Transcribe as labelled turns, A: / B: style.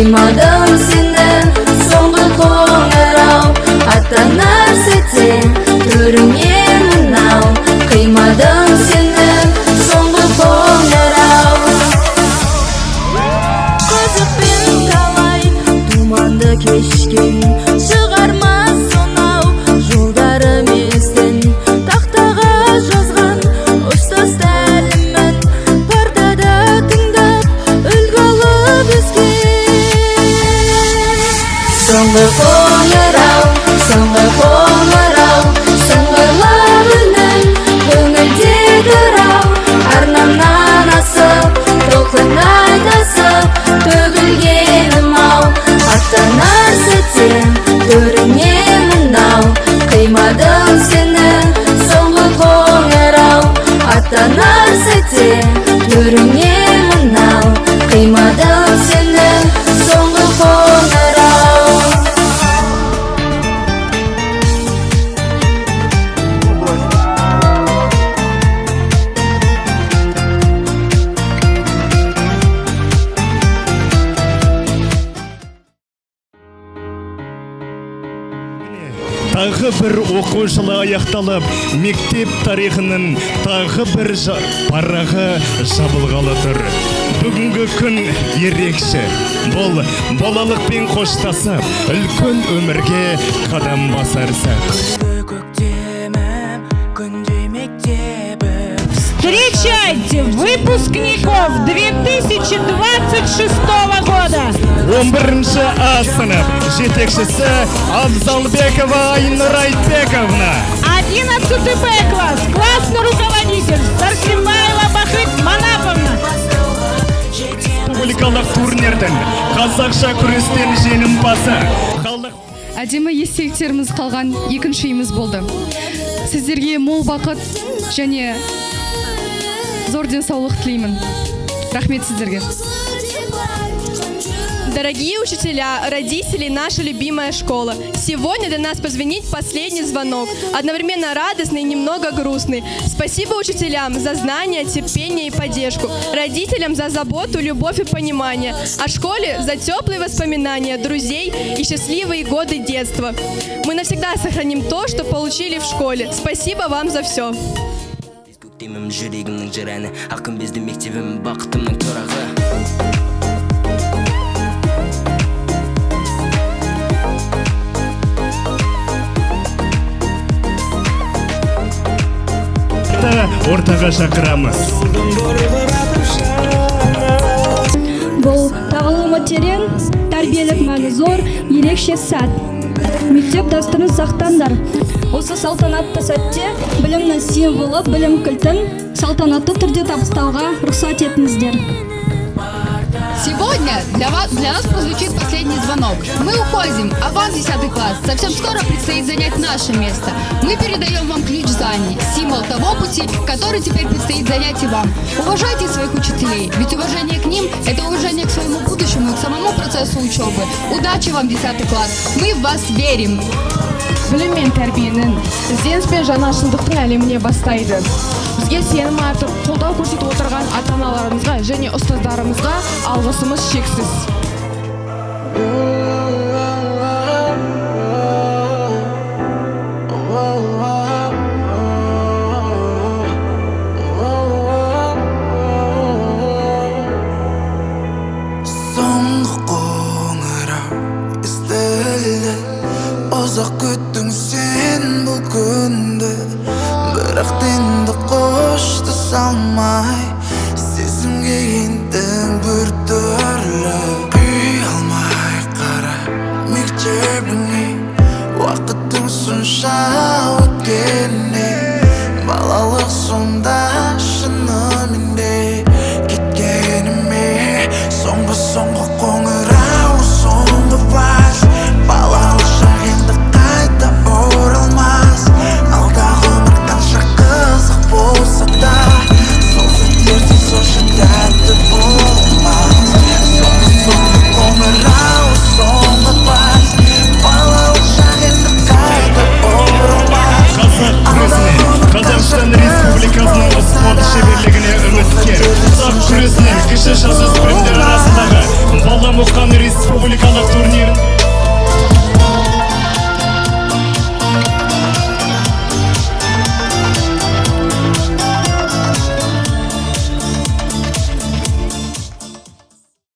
A: Қимадым сені, соңғы қоңырау. Аттанар сәтте төріңе мынау. Қимадым сені, соңғы қоңырау. Қызықпен талай думанды кешкен шығарма сонау жолдарым естін. Тақтаға жазған ұстаз тәлімін партада тыңдап, үлгі алып өскен. Соңғы қоңырау, соңғы қоңырау, сыңғырлап үнің көңілде тұр-ау. Арнамнан асып, толқын айдасып, төгілгенім-ау. Аттанар сәтте төріңе мынау. Қимадым сені, соңғы қоңырау. Аттанар сәтте төріңе мынау. Қимадым сені, соңғы қоңырау.
B: Тағы бір оқу жылы аяқталып, мектеп тарихының тағы бір парағы жабылғалы тұр. Бүгінгі күн ерекше. Бұл балалықпен қоштасып, үлкен өмірге қадам басар сәт.
C: Көктемім, күндей мектебім.
D: Встречайте выпускников 2026 года!
B: 11 А сынып жетекшісі Абзалбекова Айнұр Айтбековна.
D: 11 Б класс, классный руководитель Сарсенбаева Бахыт Манаповна.
B: Республикалық турнирдің қазақша күрестен жеңімпазы. Халық
E: Әдемі естеліктеріміз қалған екінші үйіміз болды. Сіздерге мол бақыт және зор денсаулық тілеймін. Рахмет сіздерге.
F: Дорогие учителя, родители, наша любимая школа. Сегодня для нас прозвенит последний звонок. Одновременно радостный и немного грустный. Спасибо учителям за знания, терпение и поддержку. Родителям за заботу, любовь и понимание. А школе за теплые воспоминания, друзей и счастливые годы детства. Мы навсегда сохраним то, что получили в школе. Спасибо вам за все.
C: Көктемім, жүрегімнің жыр әні, ақ күмбезді мектебім, бақытымның тұрағы.
B: Ортаға шақырамыз.
G: Бұл тағылымы терең, тәрбиелік мәні зор, ерекше сәт. Мектеп дәстүрін сақтаңдар. Осы салтанатты сәтте білімнің символы, білім кілтін салтанатты түрде табыстауға рұқсат етіңіздер.
E: Сегодня для вас, для нас прозвучит последний звонок. Мы уходим, а вам, 10 класс, совсем скоро предстоит занять наше место. Мы передаем вам ключ знаний, символ того пути, который теперь предстоит занять и вам. Уважайте своих учителей, ведь уважение к ним – это уважение к своему будущему и к самому процессу учебы. Удачи вам, 10 класс! Мы в вас верим!
H: Білім мен тәрбиенің, ізденіс пен жаңашылдықтың әлеміне бастайды. Бізге сенім артып, қолдау көрсетіп отырған ата аналарымызға және ұстаздарымызға алғысымыз шексіз.
C: Соңғы қоңырау естілді. Ұзақ күттің сен бұл күнді, бірақ енді қоштаса алмай, сезімге ендің бір түрлі. Ұялмай қара мектебіңе, уақыттың сонша өткеніне. Балалық сонда шынымен де кеткеніме. Соңғы, соңғы қоңырау, соңғы вальс. Балалық шақ енді қайта оралмас. Алдағы өмір қанша қызық болса да, сол сәттердей сонша тәтті болмас. Соңғы, соңғы қоңырау, соңғы вальс. Балалық шақ енді қайта оралмас.
B: Қазақ күресінен Қазақстан Республикасының спорт шеберлігіне үміткер. Қазақ күресінен кіші жас